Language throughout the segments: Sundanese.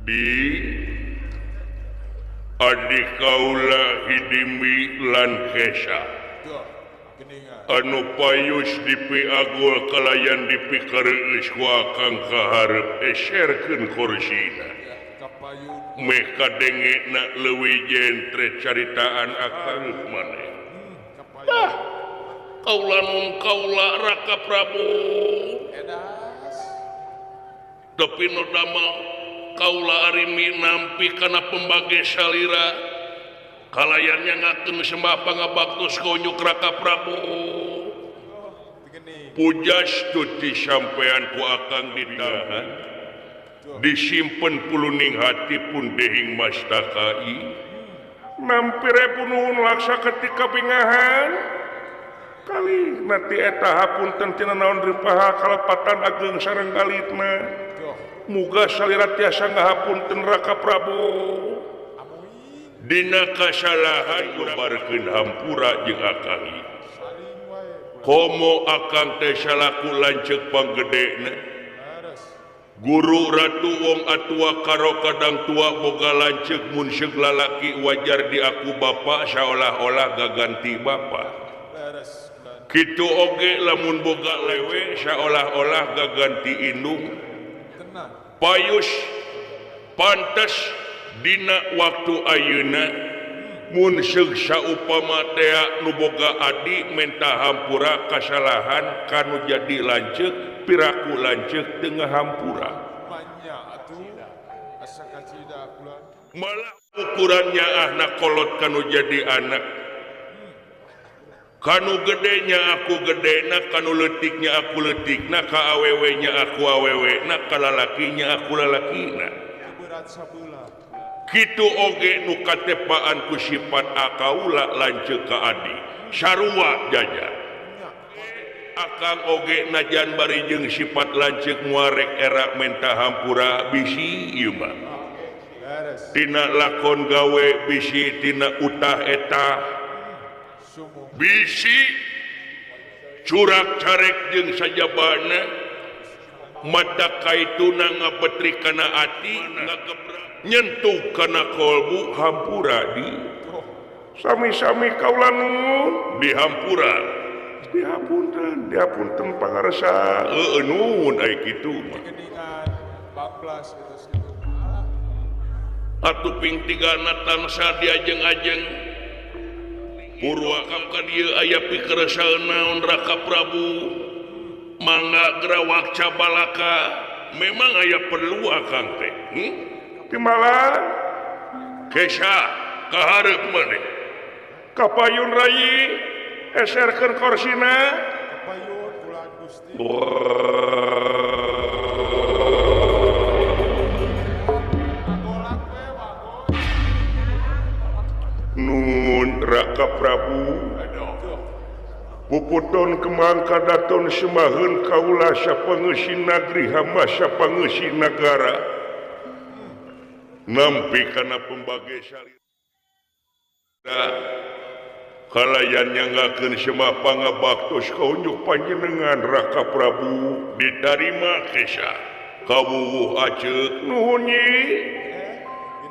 Di Adi kaula Hidimbi lan Kesa anu payus dipiagul kalayan dipikareus ku akang kaharep eserkeun kursina meh kadengena leuwih jentre caritaan akang maneh. Tah kaula nun kaula Raka Prabu tapi nu damel kaula arimi nampi kana pembage salira kalayannya ngakeun sembah pangabaktos ka Raka Prabu. Pujastuti sampean ku akang ditahan disimpen puluning hati pun dehing mastakai nampi rebu nuhun laksa ketika bingahan kali nanti eta hapunten tina naon ripaha kalepatan ageng sareng galitna muga salira tiasa ngahapunten Raka Prabu. Dina kasalahan gubarkeun hampura jeung akang komo akang teh salaku lanceuk panggedena guru ratu wong atua karo kadang tua boga lanceuk mun seuk lalaki wajar diaku bapa saolah-olah gaganti bapa kitu oge lamun boga lewe saolah-olah gaganti indung payus pantes dina waktu ayeuna mun seuk saupama tea nu boga adi menta hampura kasalahan kanu jadi lanceuk piraku lanceuk teu ngahampura malah ukurannya ahna kolot kanu jadi anak kanu gedenya aku gedena kanu leutiknya aku leutikna ka awewe nya aku awewena ka lalakinya aku lalakina kitu oge nu katepaan ku sifat akaula lanceuk ka adi sarua jaja akang oge najan bari jeung sifat lanceuk muarek era menta hampura bisi ieu mah tina lakon gawe bisi tina utah eta bisi curak carek jeung sajabana mata kaituna ngabetri kana ati ngagebrak nyentuh kana kolbu hampura di sami-sami kaula nuhun dihampura dihapunten dihapunten pangarsa heueuh nuhun ai kitu mah atuh ping tigana tansah diajeng-ajeng purwa ka dieu aya pikeresaeun naon Raka Prabu mangga gerawak cabalaka memang aya perlu akang teh timbalan Kesa kaharep maneh kapayun rayi eserkeun korsina kapayun kula Gusti Nun Raka Prabu puputon kembang kadaton semaheun kaula sapangeusi nagri hama sapangeusi nagara nampi kana pembage salira kalayan nyanggakeun semah pangabaktos kaunjuk panjenengan Raka Prabu ditarima Kesa kawuwuh aceuk nuhun nyi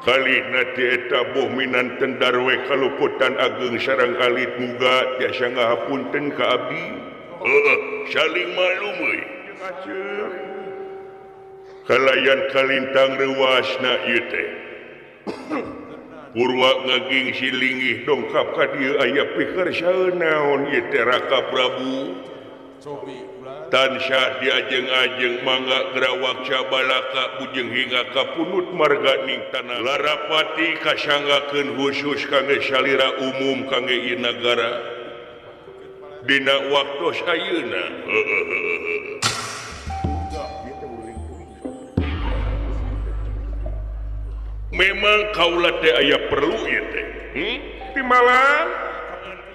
kalihna ti eta boh minanten darwe kaluputan ageng sareng alit muga tiasa ngahapunten ka abdi heueuh saling malum euy aceuk kalayan kalintang reuasna ieu teh purwa ngaging silinggih dongkap ka dieu aya pikersaeun naon ieu teh Raka Prabu tansah diajeng-ajeng mangga gerawak cabalaka bujeng hingga kapunut marga ning tanah Larapati kasanggakeun khusus kangge salira umum kangge ieu nagara dina waktos ayeuna. Memang kaula teh aya perlu ieu teh timbalan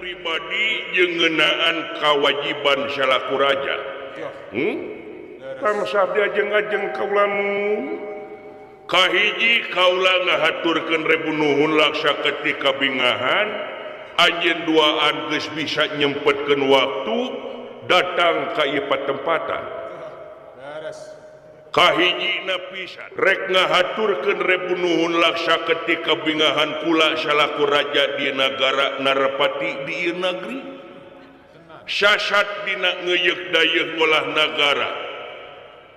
pribadi jeung ngeunaan kawajiban salaku raja tansah diajeng-ajeng kaula nu kahiji kaula ngahaturkeun rebu nuhun laksa ketika bingahan anjeun duaan geus bisa nyempetkeun waktu datang ka ieu patempatan. Kahijina pisan rek ngahaturkeun rebu nuhun laksa ketika bingahan kula salaku raja di nagara Narapati di ieu nagri. Sasat dina ngeuyeuk dayeuh ngolah nagara.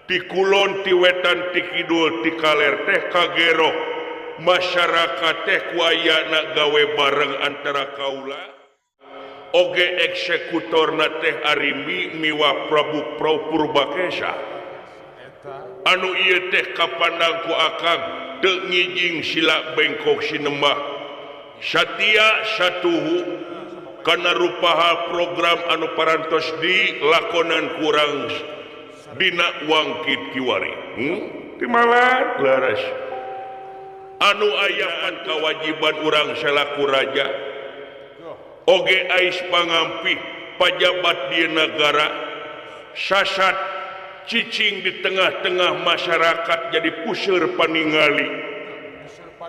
Ti kulon ti wetan ti kidul ti kaler teh kagero masyarakat teh ku ayana gawe bareng antara kaula oge eksekutorna teh Arimbi miwa Prabu Purbakesa. Anu ieu teh kapandang ku akang teu ngijing sila bengkok sinembah satia satuhu kana rupaha program anu parantos dilakonan kurang dina wangkit kiwari. Timalan laras anu ayaan kewajiban urang selaku raja oge ais pangampih pajabat di negara sasat cicing di tengah-tengah masyarakat jadi puseur paningali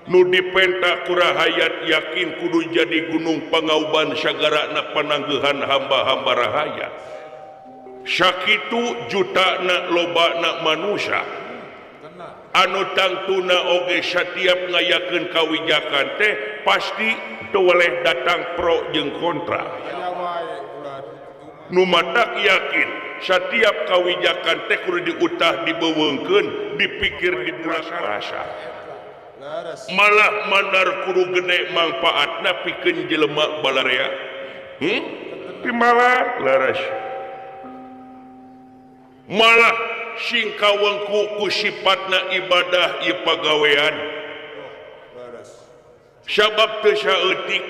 nu dipenta kurahayat yakin kudu jadi gunung pangauban sagarana pananggehan hamba-hamba rahayat sakitu jutana lobana manusia anu tangtuna oge satiap ngayakeun kawijakan teh pasti teu weleh datang pro jeung kontra. Nu matak yakin setiap kawijakan teh kudu diutah dibeuweungkeun dipikir dirasa-rasa malah mandar kudu gede mangpaatna pikeun jelema balarea. Timalah laras malah sing kawengku ku sipatna ibadah ieu pagawean sabab teu saeutik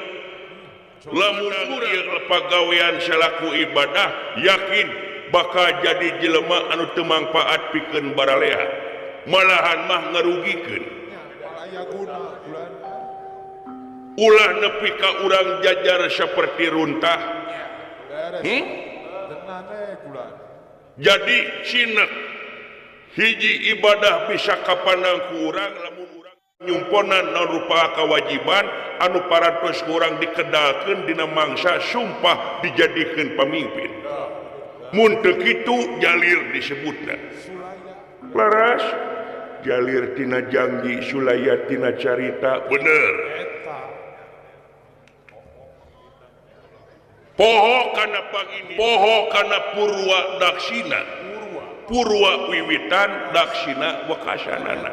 lamun ieu pagawean salaku ibadah yakin bakal jadi jelema anu teu mangpaat pikeun baralea malahan mah ngarugikeun. Ulah nepi ka urang jajar saperti runtah. Jadi cinek hiji ibadah bisa kapanang ku urang lamun urang nyumponan naon rupa kewajiban anu parantos urang dikedalkeun dina mangsa sumpah dijadikeun pamimpin. Mun teu kitu jalir disebutna. Laras jalir tina janji sulaya tina carita bener. Poho kana pangini, poho kana purwa daksina, purwa wiwitan daksina wekasanana.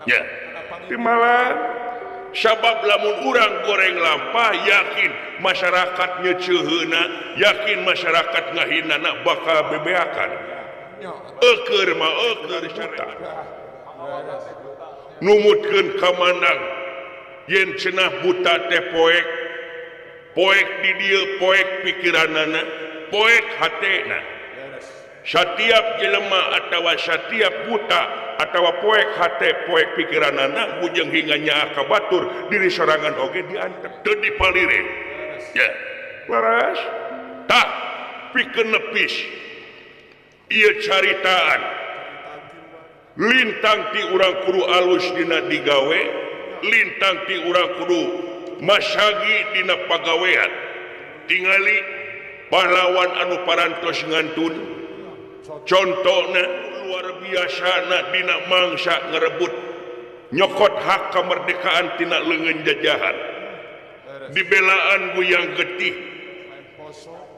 Ya, timalah sabab lamun urang goreng lampah yakin masyarakat nyeceuheuna, yakin masyarakat ngahinana bakal bebeakan. Eukeur mah eukeur buta. Numutkeun kamanang yen cenah buta teh poek. Poek di dieu poek pikiranana, poek hatena. Satiap jelema atawa satiap buta atawa poek hate poek pikiranana bujeng hingga nyaah ka batur diri sorangan oge diantep teu dipalire. Ya. Laras tah pikeun nepis ieu caritaan lintang ti urang kudu alus dina digawe, lintang ti urang kudu masagi dina pagawean. Tingali pahlawan anu parantos ngantun contohna luar biasa dina mangsa ngerebut nyokot hak kemerdekaan tina leungeun jajahan dibelaan guyang getih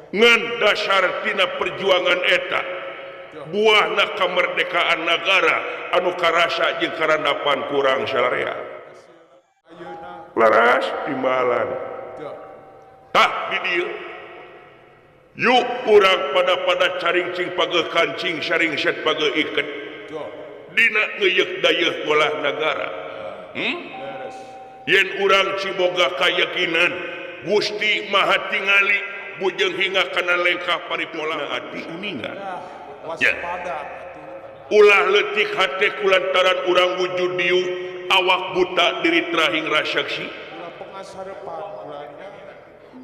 ngan dasar tina perjuangan eta buahna kemerdekaan negara anu karasa jeung karandapan kurang salarea. Laras timbalan tah di dieu yuk urang pada caringcing pageuh kancing saringset pageuh iket dina ngeuyeuk dayeuh ngolah nagara. Yen urang ciboga kayakinan Gusti Maha tingali bujeng hingga kana lengkah paripolana ati uningan. Ya. Ulah leutik hate kulantaran urang wujud dieu awak buta diri trahing rasaksi.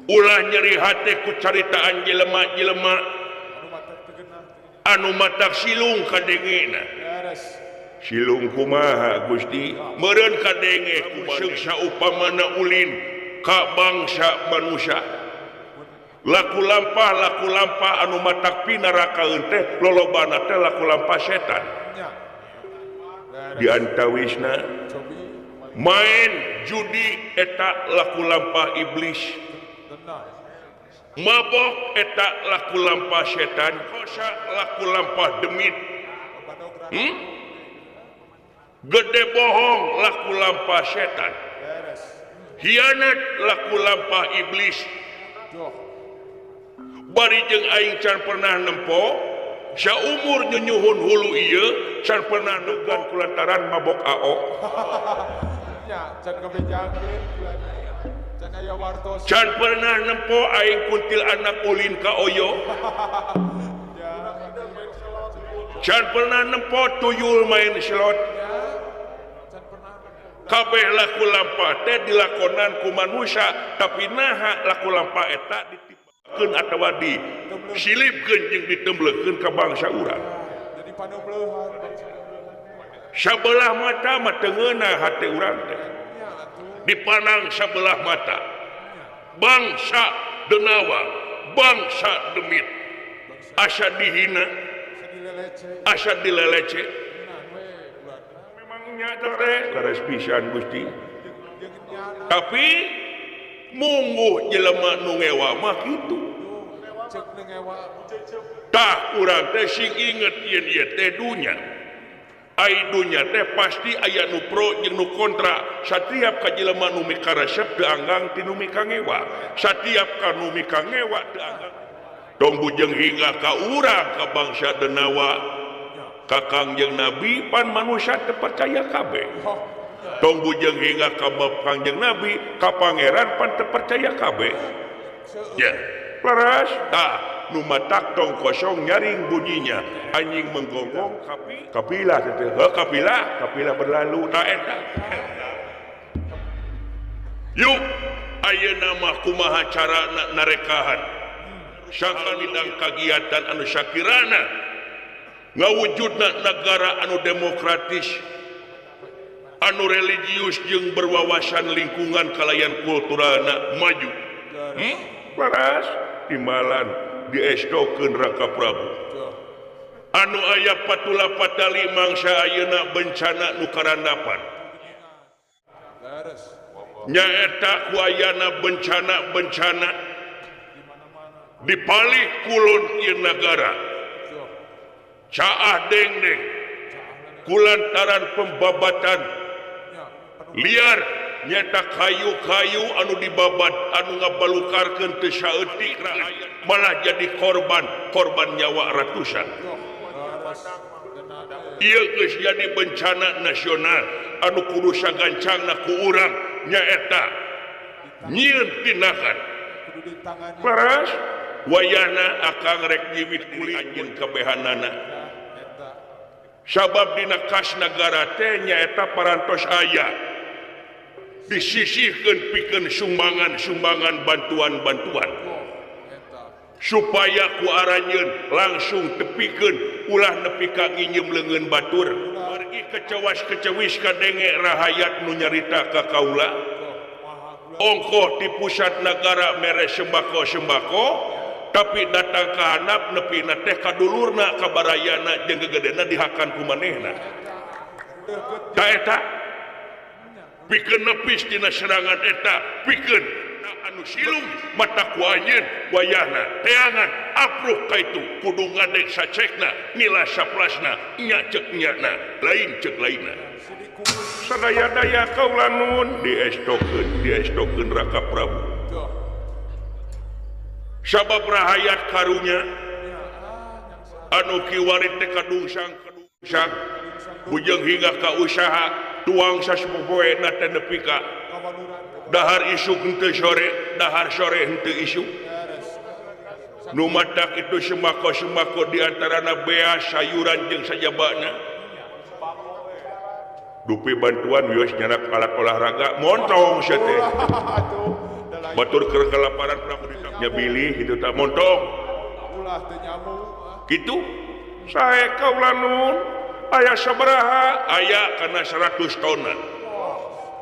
Ulah nyeri hate ku caritaan jelema-jelema anu matak silung kadengena. Silung kumaha Gusti? Meureun kadenge ku seuksa upamana ulin ka bangsa manusia. Laku lampah anu matak pinarakaeun teh lolobana teh laku lampah setan. Di antawisna main judi eta laku lampah iblis, mabok eta laku lampah setan, kosa laku lampah demit, gede bohong laku lampah setan, hianat laku lampah iblis. Bari jeung aing can pernah nempo saumur nyunyuhun hulu ieu can pernah negan kulantaran mabok ao. Can pernah nempo aing kuntil anak ulin ka oyo. Can pernah nempo tuyul main slot. Kabeh laku lampah teh dilakonan ku manusia, tapi naha laku lampah eta ditipakeun atawa disilipkeun jeung ditemblekeun ka bangsa urang. Sabelah mata mah teu ngeunah hate urang teh. Dipandang sabelah mata. Bangsa denawa, bangsa demit. Asa dihina, asa dilelece. Memangnya teh leres pisan Gusti. Tapi mungguh jelema nu ngewa mah kitu. Tah urang teh sing inget yen ieu teh dunya. Ai dunya teh pasti aya nu pro jeung nu kontra. Satiap ka jelema nu mikaresep teu anggang ti nu mikangewa. Satiap ka nu mikangewa teu anggang. Tong bujeng hingga ka urang ka bangsa denawa. Kakang jeung Nabi pan manusia teu percaya kabeh. Tong bujeng hingga ka Kangjeng Nabi ka pangeran pan teu percaya kabeh. Ya, leres tah nu matak tong kosong nyaring bunyinya. Anjing menggonggong kapilah teh. Heuh kapilah, kapilah berlalu tah eta. Yuk ayeuna mah kumaha carana narekahan. Sangkan didang kagiatan anu sakirana ngawujudna negara anu demokratis, anu religius jeung berwawasan lingkungan kalayan kulturalna maju. Leres timalan diestokeun Raka Prabu. Anu aya patula patali mangsa ayeuna bencana nu karandapan. Nyaeta ku ayana bencana-bencana di palih kulon ieu nagara. Caah dengdeng kulantaran pembabatan liar nyata kayu-kayu anu dibabat anu ngabalukarkeun teu saeutik malah jadi korban nyawa ratusan. Ieu geus jadi bencana nasional anu kudu sagancangna ku urang nyaeta nyieun tindakan. Leres wayahna akang rek nyiwit kuli anjeun kabehanana. Sabab dina kas nagara teh nyaeta parantos aya disisihkeun pikeun sumbangan-sumbangan bantuan-bantuan supaya ku aranjeun langsung tepikeun ulah nepi ka nginjem leungeun batur. Margi kecewas-kecewis kadenge rahayat nu nyarita ka kaula. Ongkoh di pusat nagara mere sembako-sembako tapi datang ka handap nepina teh kadulurna kabarayana jeung gegedena dihakan ku manehna. Ta eta pikeun nepis dina serangan eta pikeun anu silung mata ku anjeun wayahna teangan apruh ka itu kudu ngadeg sacekna nila saplasna nya ceuk nyana lain ceuk lainna. Sadaya-daya kaula nuhun diestokeun Raka Prabu. Sabab rahayat karunya anu kiwari teh kadungsang kadungsang bujeng hingga ka usaha tuang saspopoena teh nepi ka dahar isuk henteu sore, dahar sore henteu isuk. Nu matak itu sembako-sembako di antarana beas sayuran jeung sajabana. Dupi bantuan wios nyanak alat olahraga montong sia teh. Batur keur kalaparan nya bilih kitu tah montong. Ulah teu nyamuk. Kitu sae kaula nun aya sabaraha aya kana 100 tonan.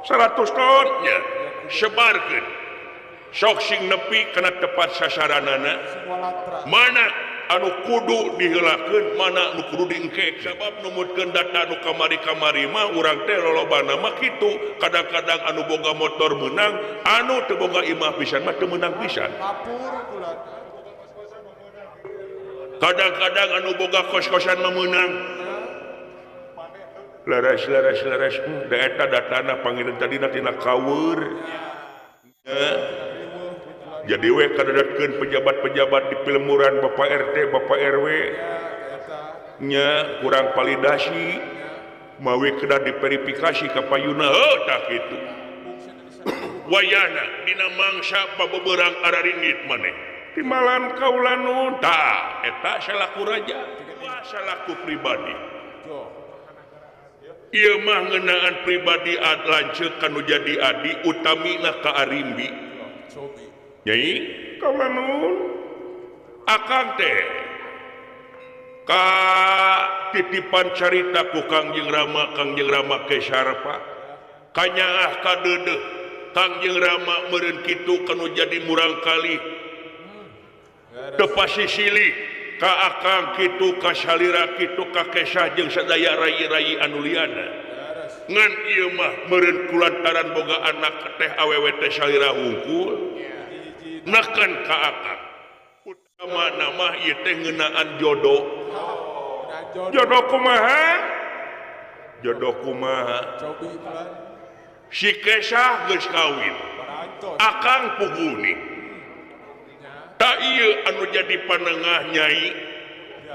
100 ton nya sebarkeun. Sok sing nepi kana tepat sasaranana. Mana anu kudu diheulakeun mana nu kudu diengkek sabab numutkeun data nu kamari-kamari mah urang teh lolobana mah kitu kadang-kadang anu boga motor meunang anu teu boga imah pisan mah teu meunang pisan kadang-kadang anu boga kos-kosan mah meunang leres leres leres da eta datana pangiran tadina tina kaweur. Jadi we kadadatkeun pejabat-pejabat di Pilmuran Bapak RT, Bapak RW nya kurang validasi mawi kedah diverifikasi ka payuna heuh tah kitu. Wayana dina mangsa pabeberang ararinit maneh. Timalan kaula nun tah eta salaku raja, salaku pribadi. Ieu mah ngeunaan pribadi ad lanceuk kanu jadi adi utamina ka Arimbi. Nyai kaula nun akang teh ka titipan carita ku Kangjeng Rama Kesarpa kanyaah ka deudeuh Kangjeng Rama meureun kitu kanu jadi murangkali teu pasisili ka akang kitu ka salira kitu ka Kesah jeung sadaya rayi-rayi anu liana ngan ieu mah meureun kulantaran boga anak teh awewe teh salira hungkul nakan ka akang utama nama ieu teh ngeunaan jodoh jodoh kumaha jodoh kumaha si Kesah geus kawin akang puguni tak ieu anu jadi panengah nyai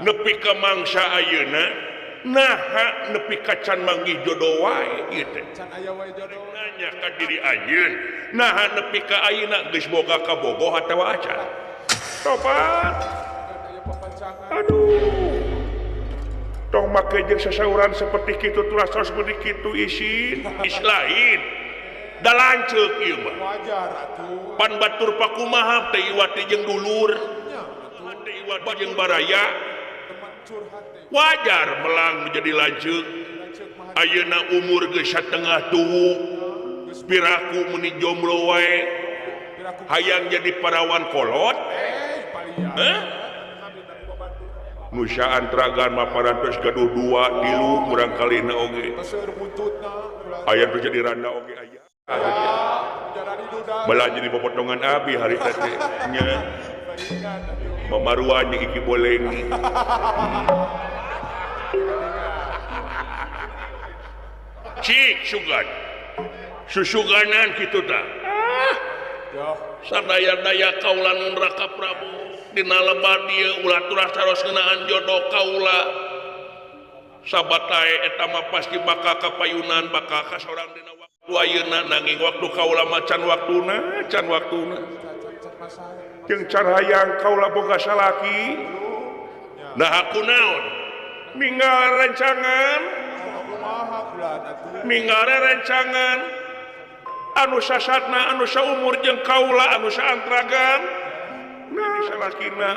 nepi ka mangsa ayeuna naha nepi ka can manggih jodoh wae ieu teh can aya wae jodoh nanya ka diri anjeun naha nepi ka ayeuna geus boga kabogoh atawa acan tobat aduh tong make jeung sasauran seperti kitu tulas seperti kitu isin is lain da lanceuk ieu mah wajar atuh pan batur pakumaha teh iwati jeung dulur teh iwat jeung baraya wajar melang menjadi lanceuk ayeuna umur geus satengah tuwu piraku meuni jomblo wae hayang jadi parawan kolot heh Nusa Antragan mah parantos gaduh dua tilu murangkalina oge aya nu jadi randa oge aya belah jadi popotongan abi hari teh nya mamaruan iki boleng cik sugan susuganan kitu tah sadaya-daya kaula nun Raka Prabu dina lebat dieu ulah turas taros ngeunaan jodoh kaula sabatae eta mah pasti bakal kapayunan bakal ka sorang dina waktu ayeuna nanging waktu kaula mah can waktuna jeung can hayang kaula boga salaki nah aku naon ninggal rencangan anu sasatna anu saumur jeung kaula anu saantragan nah salakina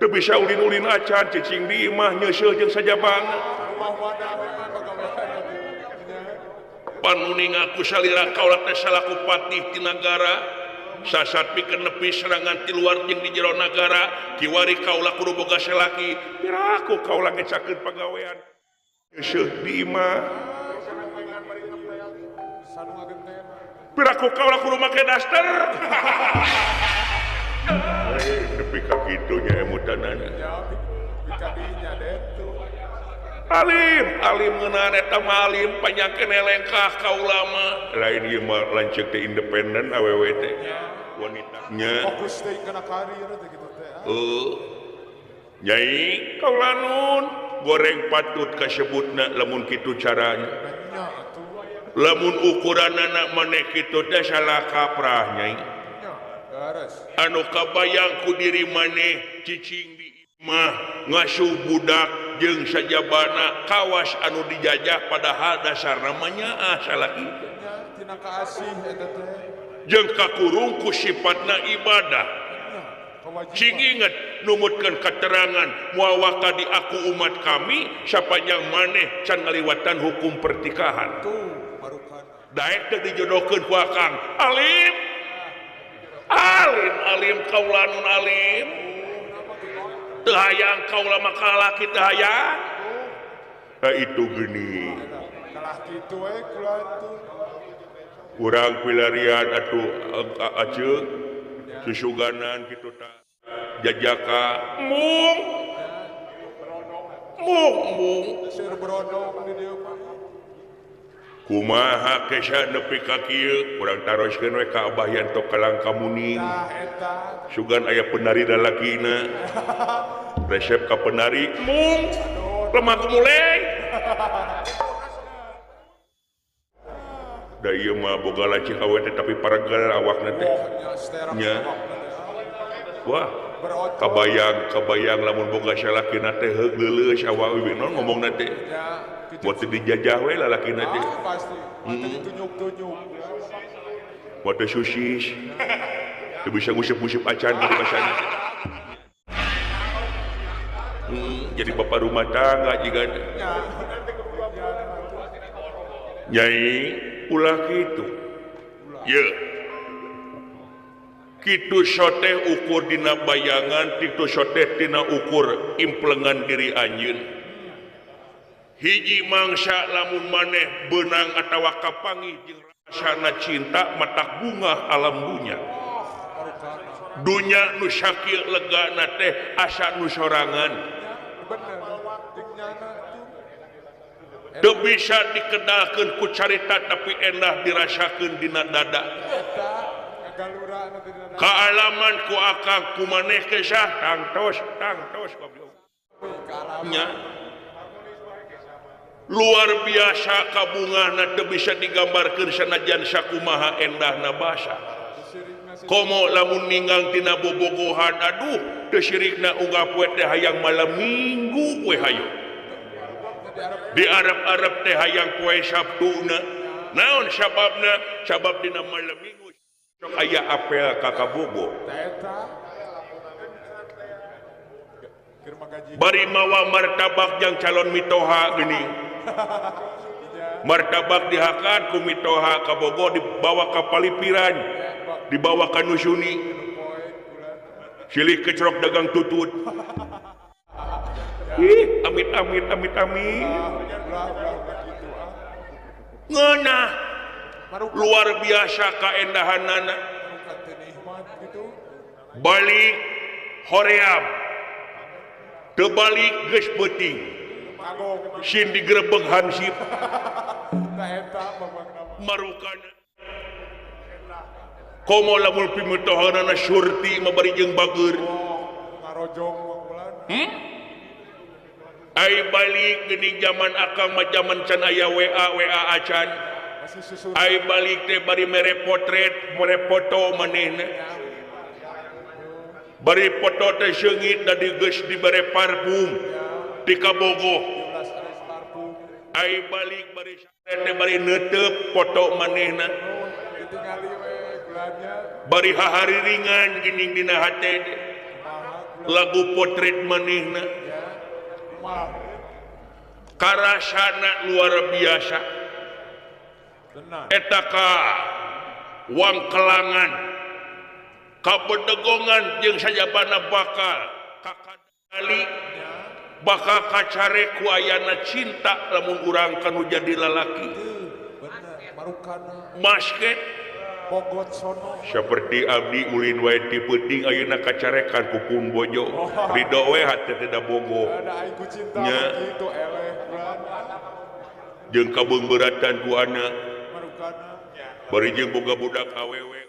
teu bisa ulin-ulin acan cicing di imah nyeuseul jeung sajabana panuning aku salira kaula teh salaku patih ti nagara sasat pikeun nepi serangan ti luar jeung di jero nagara kiwari kaula kudu boga salaki piraku kaula ngecakeun pagawean nyeuseul di imah piraku kaula kudu make daster nepi ka kitu nya emutanana alim alim ngeunaan eta mah alim panjangkeun lengkah ka ulama lain ieu mah lanceuk teh independen awewe teh wanita nya fokus teh kana karir teh kitu teh nyai kaula nun goreng patut kasebutna lamun kitu caranya lamun ukuranana maneh kitu teh salah kaprah nyai anu kabayang ku diri maneh cicing di imah ngasuh budak jeung sajabana kawas anu dijajah padahal dasarna mah nyaah salah ieu tina kaasih eta teh jeung kakurung ku sifatna ibadah sing inget numutkeun katerangan moal waka di aku umat kami sapanjang maneh can ngaliwatan hukum pertikahan daek teh dijodohkeun ku akang alim alim alim kaulanun alim Teu hayang kaula mah ka lalaki teu hayang. Nah itu geuning. Kalah kitu we kula tuh. Urang pilarian atuh aceuk susuganan kitu tah. Jajaka mung mung mung seur brodong di dieu mah. Kumaha kesha nepi ka kieu urang taroskeun we ka Abah Yanto Kalang Kamuning. Tah eta. Sugan aya penari lalakina. Resep ka penari mung lemah kumuleng. Da ieu mah boga lacih awe teh tapi paregel awakna teh. Nya. Wah, kabayang kabayang lamun boga salakina teh heug leuleus awak we naon ngomongna teh. Buat dijajah we lalakina teh. Ah, pasti. Ditunjuk-tunjuk. Buat susis. Teu bisa nguseup-nguseup acan di pasana. Jadi bapak rumah tangga jiga. Nyai ulah kitu. Ye. Kitu soteh ukur dina bayangan, kitu soteh dina ukur implengan diri anjeun. Hiji mangsa lamun maneh beunang atawa kapanggih jeung rasana cinta matak bunga alam dunya. Dunya nu sakieu legana teh asa nu sorangan. Teu bisa dikedalkeun ku carita tapi endah dirasakeun dina dada. Kaalaman ku akang ku maneh kesah tangtos tangtos goblok. Nya. Luar biasa kabungahna teu bisa digambarkeun sanajan sakumaha endahna basa. Komo lamun ninggang tina bobogohan aduh teu sirikna unggah poe teh hayang malam minggu we hayo. Di Arab-Arab teh hayang poe Sabtuna. Naon sababna? Sabab dina malam minggu sok aya apel ka kabogo. Bari mawa martabak jang calon mitoha geuning. Martabak dihakan ku mitoha kabogo dibawa ka Palipiran, dibawa ka Nusuni. Silih kecerok dagang tutut. Ih, amit amit amit amit. Ngeunah. Luar biasa kaendahanana. Balik hoream. Teu balik geus peuting. Sin digerebeg hansip. Marukana. Komo lamun pimitohanana surti mah bari jeung bageur. Ai balik geuning jaman akang mah jaman can aya WA WA acan. Ai balik teh bari mere potret, mere foto manehna. Bari foto teh seungit da geus dibere parfum di kabogoh. Ai balik bari teh bari neuteup foto manehna. Bari hahariringan geuning dina hate teh. Lagu potret manehna. Karasana luar biasa. Eta ka wangkelangan kabedegongan jeung sajabana bakal kakadali bakal kacare ku ayana cinta lamun urang kanu jadi lalaki. Basket seperti abdi ulin wae ti peuting ayeuna kacarekan ku pun bojo ridho we hate teh da bogo nya jeung kabeungbeuratan ku anak bari jeung boga budak awewe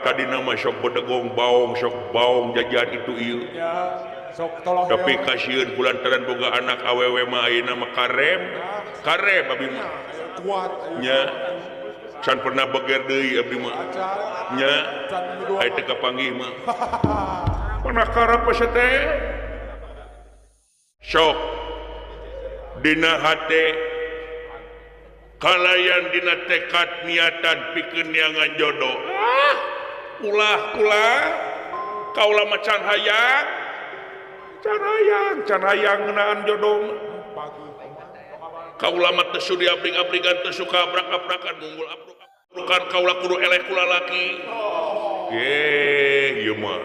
tadina mah sok bedegong baong sok baong jajan itu ieu tapi kasieun kulantaran boga anak awewe mah ayeuna mah karem karem abdi mah nya can pernah beger deui abdi mah nya aya teu kapanggih mah pernah karep teh sok dina hate kalayan dina tekad niatan pikeun neangan jodoh. Ulah ulah kaula mah can hayang can hayang can hayang ngeunaan jodoh. Kaula mah teu sudi abring-abringan teu suka abrak-abrakan munggul abruk-abrukan kaula kudu eleh ku lalaki. Ye ieu mah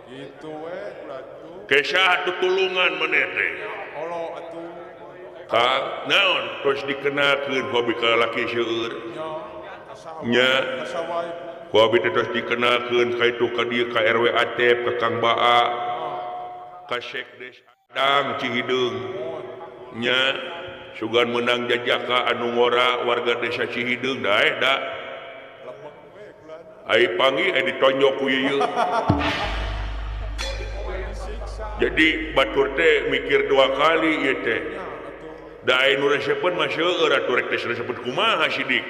kitu we kula tuh. Kesah tutulungan maneh teh. Olo atuh. Kang, naon terus dikenalkeun ku abi ka lalaki seueur. Nya. Ku abi teh terus dikenalkeun ka itu ka dieu ka RW Atep ka Kang Baa. Ka Sekdes Adang Cihideung. Nya sugan menang jajaka anu ngora warga desa Cihideung daeh da. Ai panggih ai ditonjok ku ieu. Jadi batur teh mikir dua kali ieu teh. Da aya nu resepeun mah seueur atuh rek teh resepeun kumaha sidik.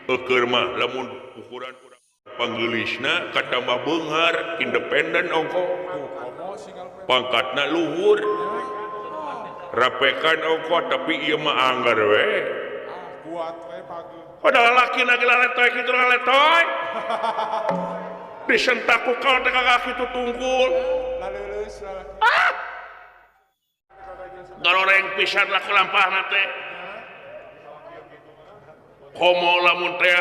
Eukeun mah lamun ukuran urang panggeulisna katambah beunghar independen ongko. Pangkatna luhur. Rapekan ongko tapi ieu mah anggar we. Kuat we pagi. Padahal laki na ge laletoy kitu laletoy. Disentak ku kaot teh ka kitu tungkul. Laleuleus lalaki. Ah! Garoreng pisan lah kelampahna teh. Komo lamun teh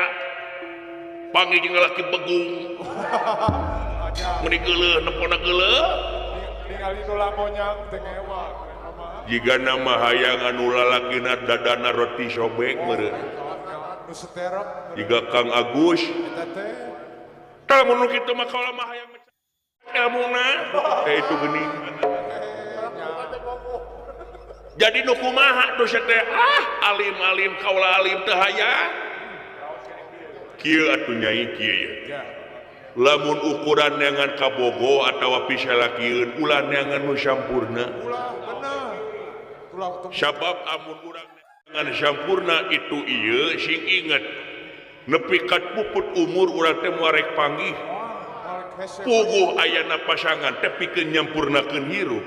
panggih jeung lalaki begung. Meuni geuleuh nepona geuleuh. Ningali nu lamonyang teh ngewa. Jiga nama hayang anu lalakina dadana roti sobek meureun. Nu seterok. Jiga Kang Agus. Eta teh. Tah mun nu kitu mah kaula mah hayang ilmuna. Eh itu geuning. Jadi nu kumaha dosa teh ah alim-alim kaula alim teu hayang. Kieu atuh nyai kieu ye. Lamun ukuran neangan kabogo atawa pisalakieun ulah neangan nu sampurna. Ulah bener. Sabab amun urang neangan sampurna itu ieu sing inget nepi ka puput umur urang teh moal rek panggih. Puguh ayana pasangan teh pikeun nyampurnakeun hirup.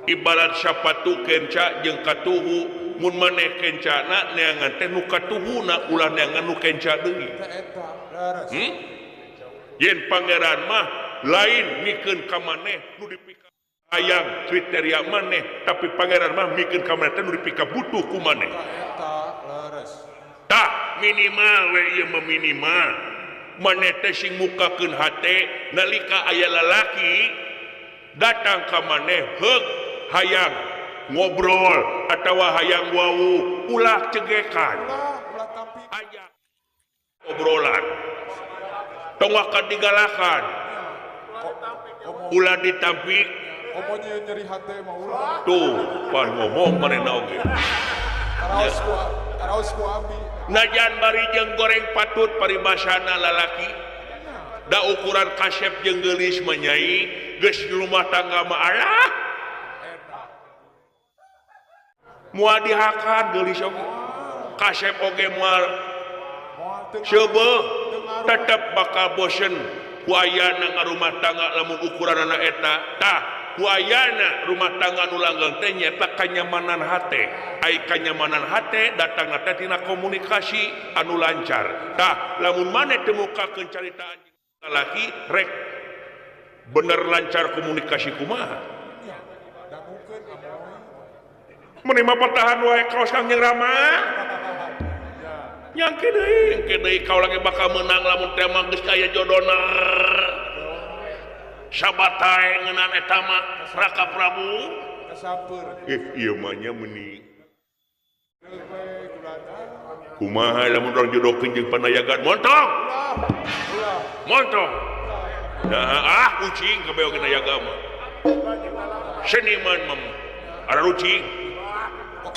Ibarat sapatu kenca jeung katuhu mun maneh kencana neangan teh nu katuhuna ulah neangan nu kenca deui. Yen pangeran mah lain mikeun ka maneh nu dipika hayang kriteria maneh tapi pangeran mah mikeun ka maneh teh nu dipika butuh ku maneh. Tah minimal we ieu mah minimal maneh teh sing mukakeun hate nalika aya lalaki datang ka maneh heuk hayang ngobrol atawa hayang wau ulah cegekan aya obrolan tong akan digalakan ulah ditampik komo nyeri hate mah ulah tuh pan ngomong manehna oge karaos ku abi najan bari jeung goreng patut paribasana lalaki da ukuran kasep jeung geulis mah nyai geus rumah tangga mah alah moal dihakan geulis oge kasep oge moal seubeuh tetep bakal bosen ku ayana ngarumah tangga lamun ukuranana eta tah ku ayana rumah tangga nu langgeng teh nyaeta kanyamanan hate ai kanyamanan hate datangna teh tina komunikasi anu lancar tah lamun maneh teu mukakeun carita anjing lalaki rek bener lancar komunikasi kumaha meuni mah pertahan wae kaos Kang Jeung Rama nyangke deui kaula ge bakal meunang lamun teh mah geus aya jodona sabatai ngeunan eta mah Raka Prabu kasampeur ieu mah nya meuni kumaha lamun urang jodohkeun jeung panayagan montong montong nah ah kucing kabeh oge nayaga mah seniman mah ada rucing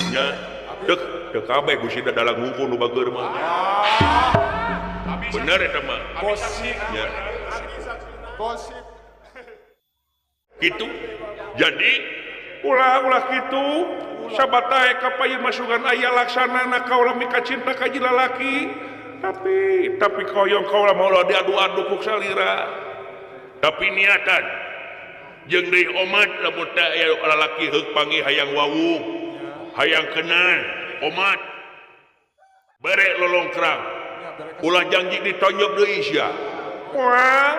nya dek dek kabeh Gusti dalang hungkul nu bageur mah bener eta mah gosip nya gosip gitu jadi ulah-ulah kitu sabatae ka payun masukan aya laksanana kaula mika cinta ka lalaki tapi koyong kaula mah ulah diadu-adu ku salira tapi niatan jeung deui omat lamun teh aya lalaki heuk panggih hayang wawuh hayang kenal omat bere lolongkrang ulah janji ditonjok deui sia wah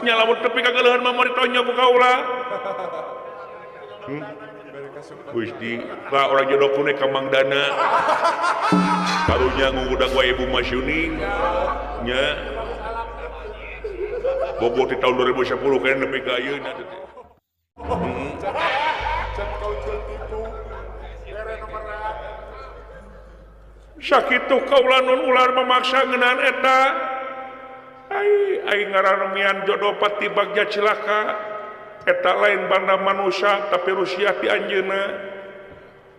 nya lamun tepi ka geuleuhan mah ditonjok ku kaula Gusti ka urang jodoh kune ka Mang Dana karunya ngugudag wae Ibu Masyuni nya bobo di tahun 2010 kayaknya nepi ka ayeuna teh. Sakitu kaula nun ular memaksa ngeunaan eta. Ai ai ngaran jodoh pati bagja cilaka. Eta lain banda manusia tapi rusia ti anjeunna.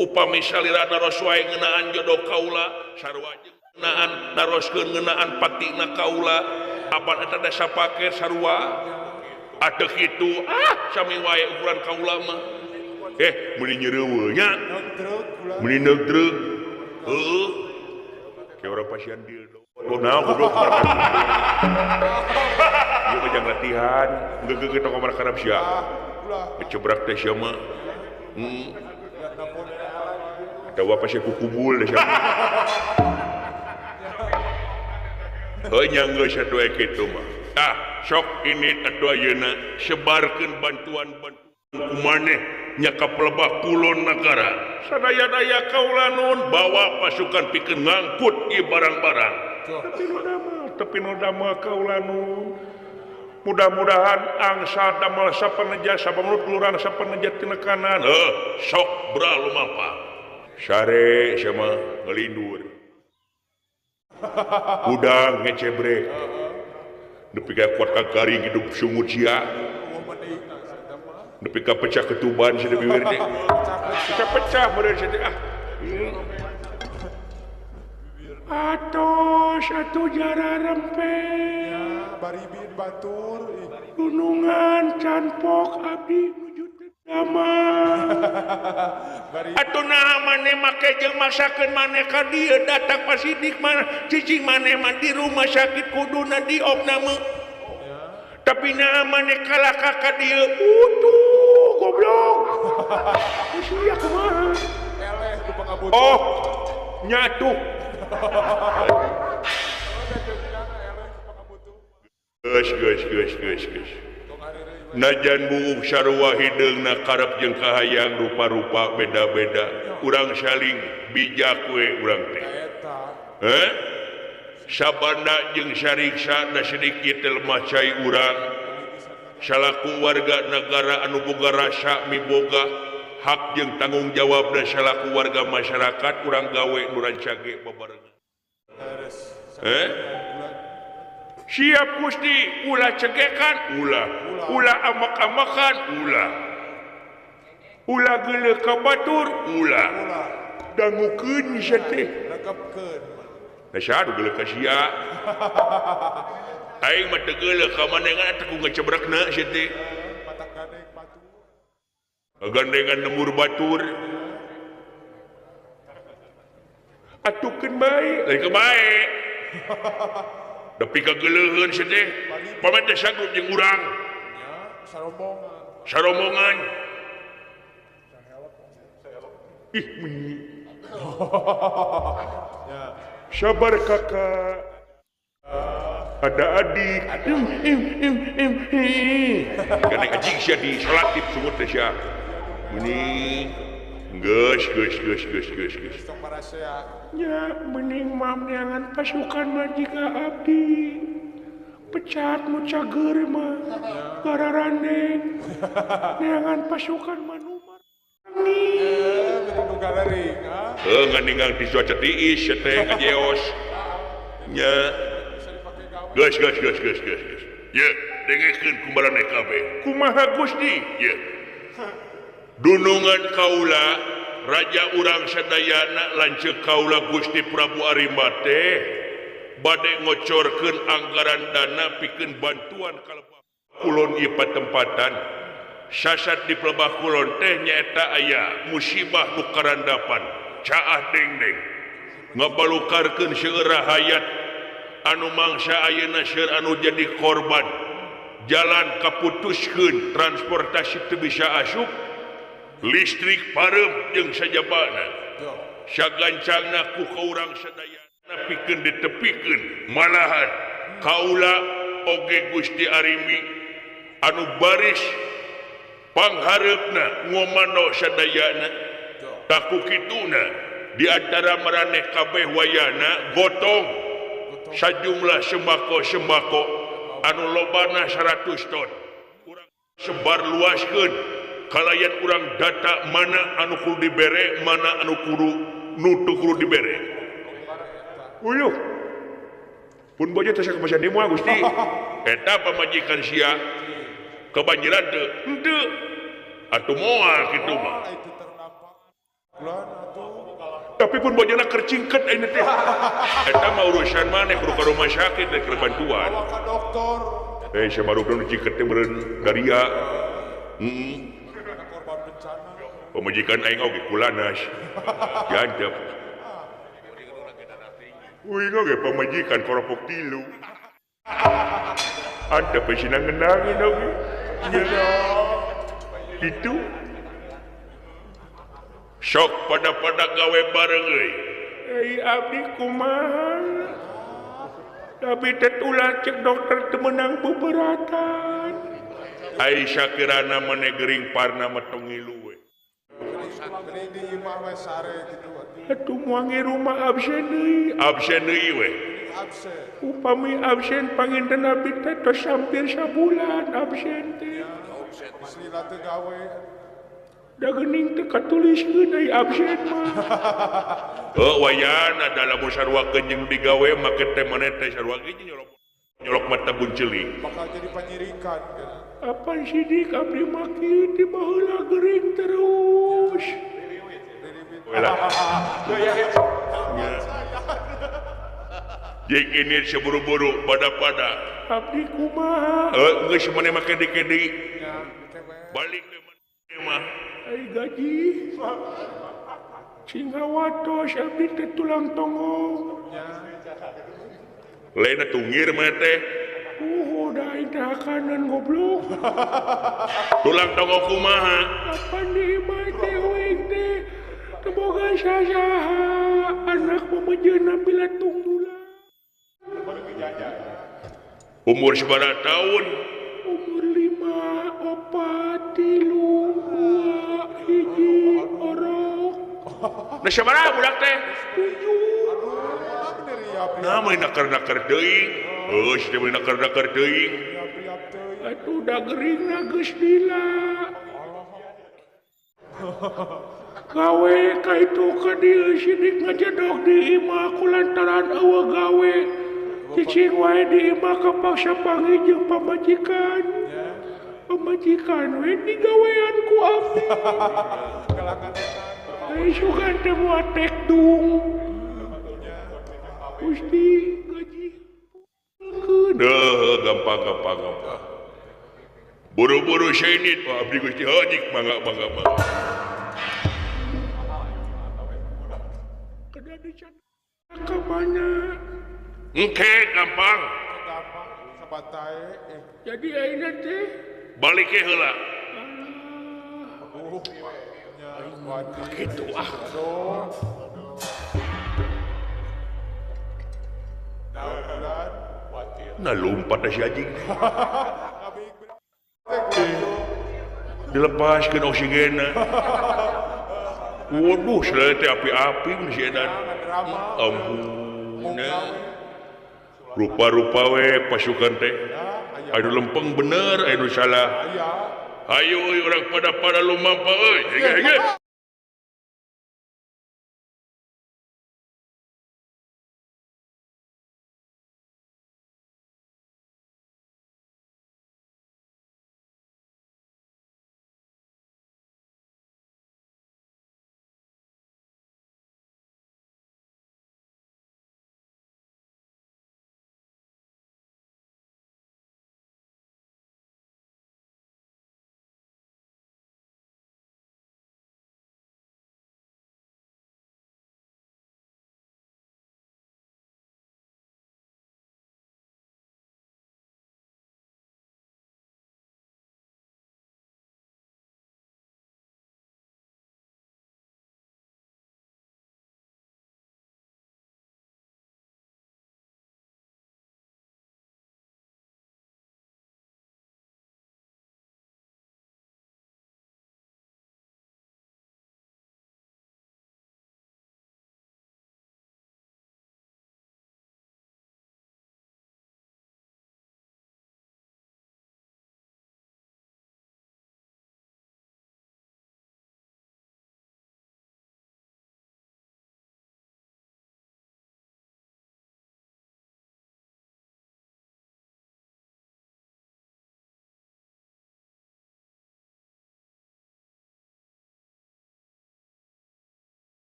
Upami salira naros wae ngeunaan jodoh kaula sarua jeung ngeunaan naroskeun ngeunaan patina kaula. Apan eta desa pake sarua. Ateu kitu ah sami wae ukuran kaula mah. Meuni nyereuweung nya. Meuni neugdreug. Heuh. Ke urang pasien dildo. Naon goblok. Ieu mah jang latihan, geugeuh tong kamar karab sia. Kecebrak teh sia mah. Atawa pasien kukubul teh sia. Heuh nya geus atuh kitu mah. Ah, sok ini atuh ayeuna sebarkeun bantuan-bantuan kumaneh nya ka pelebah kulon nagara. Sadaya-daya kaula nun bawa pasukan pikeun ngangkut ieu barang-barang. Tapi nu damel kaula nun. Mudah-mudahan angsa damel sapeneja sabangut lurang sapeneja tinekanan. Heuh, sok bra lumampah. Sare sia mah ngelindur. Udang ngecebrek. Nepi ka kuat ka garing hidup sungut sia. Nepi ka pecah ketuban sia bibir teh. Pecah-pecah meureun sia teh ah. Atos atuh jara rempe. Baribin batur gunungan canpok abdi nuju teu damang. Atuh naha maneh make jeung masakeun maneh ka dieu datang pasidik mah cicing maneh mah di rumah sakit kuduna diopname. Tapi naha maneh kalaka ka dieu utuh goblok. Sia kumaha? Eleh ku pangabutuh. Oh, nyatu. Geus geus geus geus geus. Najan buuk sarua hideungna karep jeung kahayang rupa-rupa beda-beda. Urang saling bijak we urang teh. Heh? Sabanda jeung sariksa da sedikit lemah cai urang. Salaku warga negara anu boga rasa miboga hak jeung tanggung jawabna salaku warga masyarakat urang gawe nu rancage babarengan. Heh? Siap Gusti, ulah cegekan, ulah, ulah amak-amakan, ulah, ulah geuleuh ka batur, ulah, dangukeun sia teh. Rekepkeun. Da saha nu geuleuh ka sia? Aing mah teu geuleuh ka manehna teh ku ngecebrekna sia teh. Gandengan lembur batur. Atukeun bae, lain ka bae. Nepi ka geuleuheun sia teh, paman teh sanggup jeung urang. Sarombongan. Sarombongan. Ih, bunyi. Sabar kakak. Ada adik. Gandeng anjing sia di salatip sungut teh sia. Meni geus geus geus geus geus geus. Nya mending mam neangan pasukan mah jika abdi. Pecat nu cager mah gararandeng. Neangan pasukan mah nu mending nu galering. Heuh ngan di cuaca tiis sia teh ngajeos. Nya geus geus geus geus geus geus. Ye, dengekeun ku maraneh kabeh. Kumaha Gusti? Ye. Dunungan kaula raja urang sadayana lanceuk kaula Gusti Prabu Arimba teh bade ngocorkeun anggaran dana pikeun bantuan ka lebah kulon ieu patempatan. Sasat di pelebah kulon teh nyaeta aya musibah nu karandapan caah dengdeng ngabalukarkeun seueur rahayat anu mangsa ayeuna seueur anu jadi korban. Jalan kaputuskeun, transportasi teu bisa asup, listrik pareup jeung sajabana. Sagancangna ku ka urang sadayana pikeun ditepikeun. Malahan kaula oge Gusti Arimi anu baris panghareupna ngomano sadayana taku kituna di antara maraneh kabeh wayana gotong sajumlah sembako-sembako anu lobana 100 ton. Urang sebar luaskeun kalayan urang data mana anu kudu dibere, mana anu kudu nu teu kudu dibere. Uyuh. Pun bojo teh sakabasa deui moal Gusti. Eta pamajikan sia kebanjiran teu? Henteu. Atuh moal kitu mah. Tapi pun bojona keur cingket ayeuna teh. Eta mah urusan maneh kudu ka rumah sakit teh keur bantuan. Bawa ka dokter. Sabarukna nu cingket teh meureun daria. Heeh. Korban bencana. Pamajikan aing oge kulanas. Jantep. Uing oge pamajikan koropok tilu. Antep sina ngeunangeun oge. Itu sok pada-pada gawe bareng euy. Ai abdi kumaha? Tapi teh ulah cek dokter teu meunang beberatan. Ai sakirana maneh gering parna mah tong ngilu we. Geuning di imah we sare kitu atuh. Atuh moal rumah absen deui. Absen deui we. Absen. Upami absen panginten abdi teh tos hampir sabulan absen teh. Istrina teu gawe. Da geuning teu katuliskeun ai absen mah. Heuh wayana da lamun sarua jeung digawe make teh maneh teh sarua ge nyolok nyolok mata bunceling. Bakal jadi panyirikan kan. Apan sidik abdi mah kieu ti baheula gering terus. Welah. Jeung ini seburu-buru pada-pada. Abdi kumaha? Heuh geus maneh make dikendi. Balik ke mah. Ai gaji. Cing hawatos abdi teh tulang tonggong. Lain tungir mah teh. Da aing teh hakanan goblok. Tulang tonggong kumaha? Apan di imah teh uing teh teu boga sasaha anak memejeuna bila tungdulan. Umur sabaraha tahun? Umur 5, 4, 3, 2, 1, orok. Nah sabaraha budak teh? 7. Nah meuni naker-naker teuing. Heuh teh meuni naker-naker teuing. Atuh da geuringna geus lila. Gawe ka itu ka dieu sidik ngajedog di imah kulantaran eueuh gawe. Cicing wae di imah kapaksa panggih jeung pamajikan. Pamajikan we digawean ku abdi. Ai sugan teh moal tekdung. Gusti gaji. Deuh gampang gampang gampang. Buru-buru seinit Pak abdi Gusti hajik mangga mangga mangga. Kada dicatat ka mana? Engke gampang. Gampang sabantae eh. Jadi ayeuna teh balik ke heula. Aduh. Kitu ah. Aduh. Nah lompat si anjing. Dilepaskeun oksigenna. Waduh, seleuh teh api-api mun si edan. Ampun. Rupa-rupa we pasukan teh. Anu lempeng bener, anu salah. Ayo euy urang pada-pada lumampa euy. Hege hege.